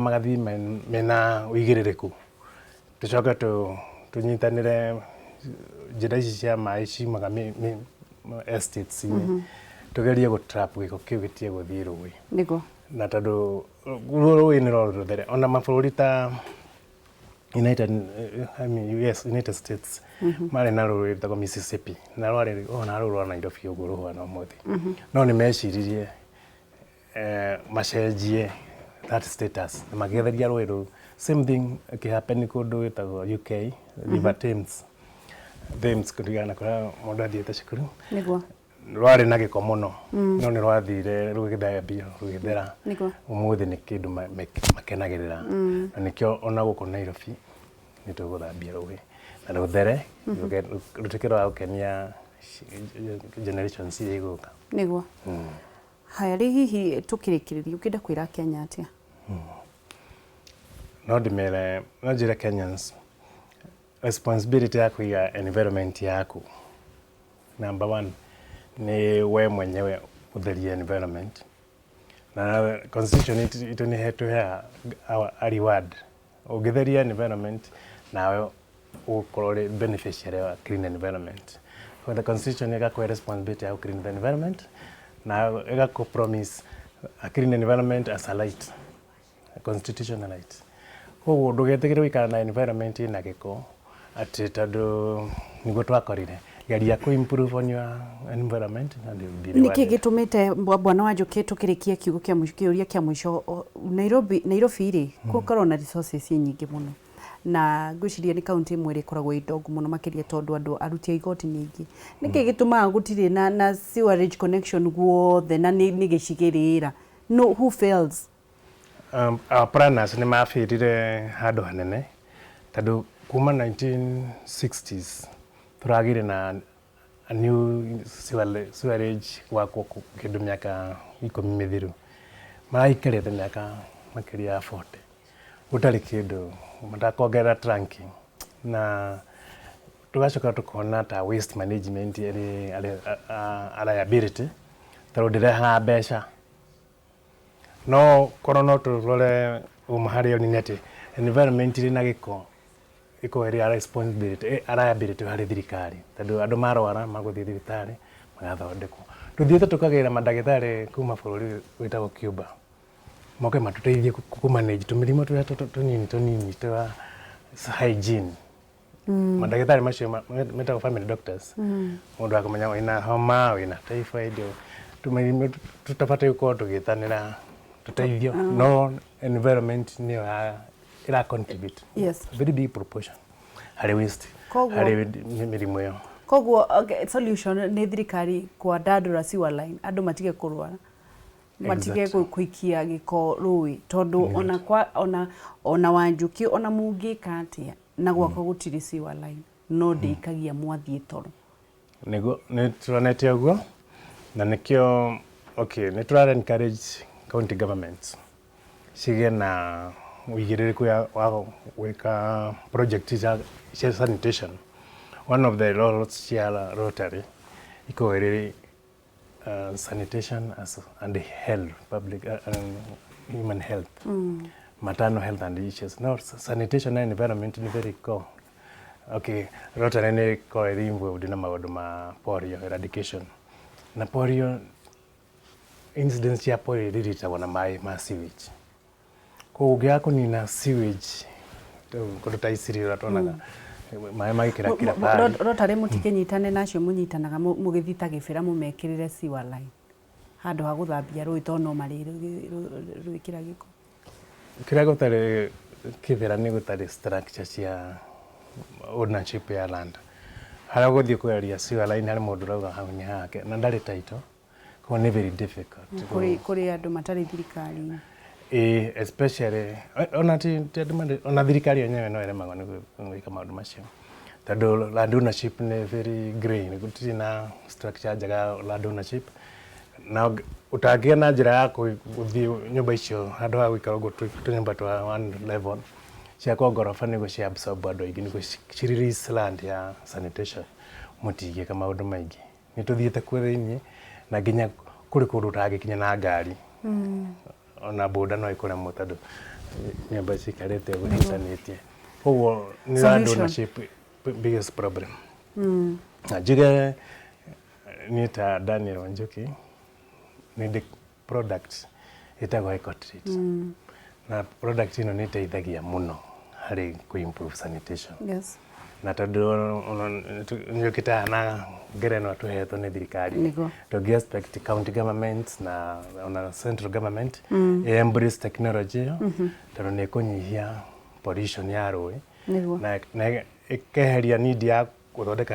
Magathiĩ mena ũigĩrĩrĩku. Tũcoke tũnyitanĩre njĩra ici cia maĩ ciumaga estates-inĩ, tũgerie gũ trap gĩko kĩu gĩtige gũthiĩ rũĩ. Na tondũ ruo rũĩ nĩ rũthere, ona mabũrũri ta United, I mean, US, United States marĩ na rũĩ rwĩtagwo Mississippi, na rwarĩ ona rũu rwa Nairobi ũguo rũhuana ũmũthĩ. No nĩ meciririe macenjie that status na magĩtheria rũĩ rũu. Same thing ĩkĩhappen kũndũ gwĩtagwo UK, River Thames. Thames kũringana na kũrĩa mũndũ athiĩte cukuru. Rwarĩ na gĩko mũno, no nĩ rwathire rũgĩthambio, rũgĩthera. Ũmũthĩ nĩ kĩndũ makenagĩrĩra. Na nĩkĩo ona gũkũ Nairobi nĩ tũgũthambia rũĩ na rũthere, rũtuĩke rwa gũkenia generations iria igũka. Haya, rĩ hihi tũkĩrĩkĩrĩria ũkĩenda kwĩra Kenya atĩa? No ndĩmere, no njĩre Kenyans responsibility ya kũiga environment yaku, number one nĩ we mwenyewe ũtherie environment. Na constitution itũ nĩ ĩtũheaga a reward, ũngĩtheria environment nawe ũgũkorwo ũrĩ beneficiary wa clean environment. So the constitution ĩgakũhe responsibility ya clean the environment na ĩgakũ promise a clean environment as a right, a constitutional right. Koguo ndũgetĩkĩre gũikara na environment ĩna gĩko atĩ tondũ nĩguo twakorire. Geria kũ improve on your environment and you'll be Nĩkĩ rewarded. Gĩtũmĩte bwana Wanjũkĩ, tũkĩrĩkia kiugo kĩa mũico, kĩũria kĩa mũico, Nairobi, Nairobi rĩ, gũkoragwo na resources nyingĩ mũno, na ngwĩciria nĩ kaunti ĩmwe ĩrĩa ĩkoragwo ĩ ndongu mũno makĩria, tondũ andũ aruti a igoti nĩ aingĩ. Nĩkĩ gĩtũmaga gũtirĩ na sewerage connection guothe na nĩ gĩcigĩrĩra? No who fails? Our planners nĩ mabĩrire handũ hanene, tondũ kuma 1960s tũragĩire na a new sewerage gwakwo kĩndũ mĩaka 10 mĩthiru. Maraikarĩte mĩaka makĩria ya 40 gũtarĩ kĩndũ matakuongerera trunking, na tũgacoka tũkona ta waste management ĩrĩ a liability, tondũ ndĩrehaga mbeca. No korwo no tũrore ũma harĩa nĩ atĩ environment ĩrĩ na gĩko ĩkoragwo ĩrĩ a responsibility, a liability harĩ thirikari, tondũ andũ marwara magũthiĩ thibitarĩ magathondekwo. Tũthiĩte tũkagĩra mandagĩtarĩ kuma bũrũri wĩtagwo Cuba moke matũteithie kũ manage tũmĩrimũ tũrĩa tũnini tũnini twa hygiene. Mandagĩtarĩ macio metagwo family doctors. Mũndũ akamenya wĩna homa, wĩna typhoid, tũmĩrimũ tũtabatiĩ gũkorwo tũgĩtanĩra tũteithio, no environment nĩyo ĩra contribute very big proportion harĩ waste, harĩ mĩrimũ ĩyo. Koguo okay, solution nĩ thirikari kwandandũra sewer line, andũ matige kũrwara, matige gũikia gĩko rũĩ, tondũ ona kwa ona Wanjũkĩ, ona mũngĩka atĩa na gwakwa gũtirĩ sewer line, no ndĩikagia mwathiĩ toro. Nĩguo nĩ tuonete ũguo, na nĩkĩo okay nĩ tũra encourage county governments cigĩe na ũigĩrĩrĩku wa gwĩka project cia sanitation. One of the roles cia Rotary ikoragwo ĩrĩ sanitation and health, public human health, maternal health and issues. No sanitation na environment nĩ very core. Okay, Rotary nĩ ĩkoragwo ĩrĩ involved na maũndũ ma polio eradication, na polio incidence cia polio iriritagwo na maĩ ma sewage. Koguo ũngĩaga kũnina sewage kũndũ ta Isiri ũrĩa tuonaga maĩ magĩkĩra kĩra pari. Rotary mũtikĩnyitane na acio mũnyitanaga mũgĩthiĩ ta gĩbĩra mũmekĩrĩre sewer line handũ ha gũthambia rũĩ, tondũ no marĩrwĩkĩra gĩko. Kĩrĩa gũtarĩ kĩthera nĩ gũtarĩ structure cia ownership ya land. Harĩa ũgũthiĩ kweheria sewer line, harĩ mũndũ ũrauga hau nĩ hake na ndarĩ title, koguo nĩ very difficult. Kũrĩ andũ matarĩ thirikari-inĩ. Ĩĩ, especially ona ti andũ marĩ ona thirikari yenyewe no ĩremagwo nĩ gwĩka maũndũ macio, tondũ land ownership nĩ very grey, gũtirĩ na structure njega ya land ownership, na ũtangĩgĩa na njĩra ya gũthiĩ nyũmba icio, handũ ha gũikara ũguo tũnyũmba twa one level, ciakwo ngoroba nĩguo cia absorb andũ aingĩ, nĩguo ci release land ya sanitation, mũtingĩka maũndũ maingĩ. Nĩ tũthiĩte kuo thĩiniĩ, na nginya kũrĩ kũndũ ũtangĩkinya na ngari, ona boda no ĩkũremwo, tondũ Nyũmba cikarĩte ũguo ihutanĩtie, koguo nĩ land Solution. Ownership biggest problem. Na njuge niĩ ta Daniel Wanjuki nĩ ndĩ product ĩtagwo Ecotreat, na product ĩno nĩ ĩteithagia mũno harĩ kũ improve sanitation. Na tondũ nĩũkĩte haha na ngerenwa tũhetwo nĩ thirikari, tũngĩ expect county governments na ona central government embrace technology ĩyo, tondũ nĩ ĩkũnyihia pollution ya rũĩ na ĩkeheria need ya gũthondeka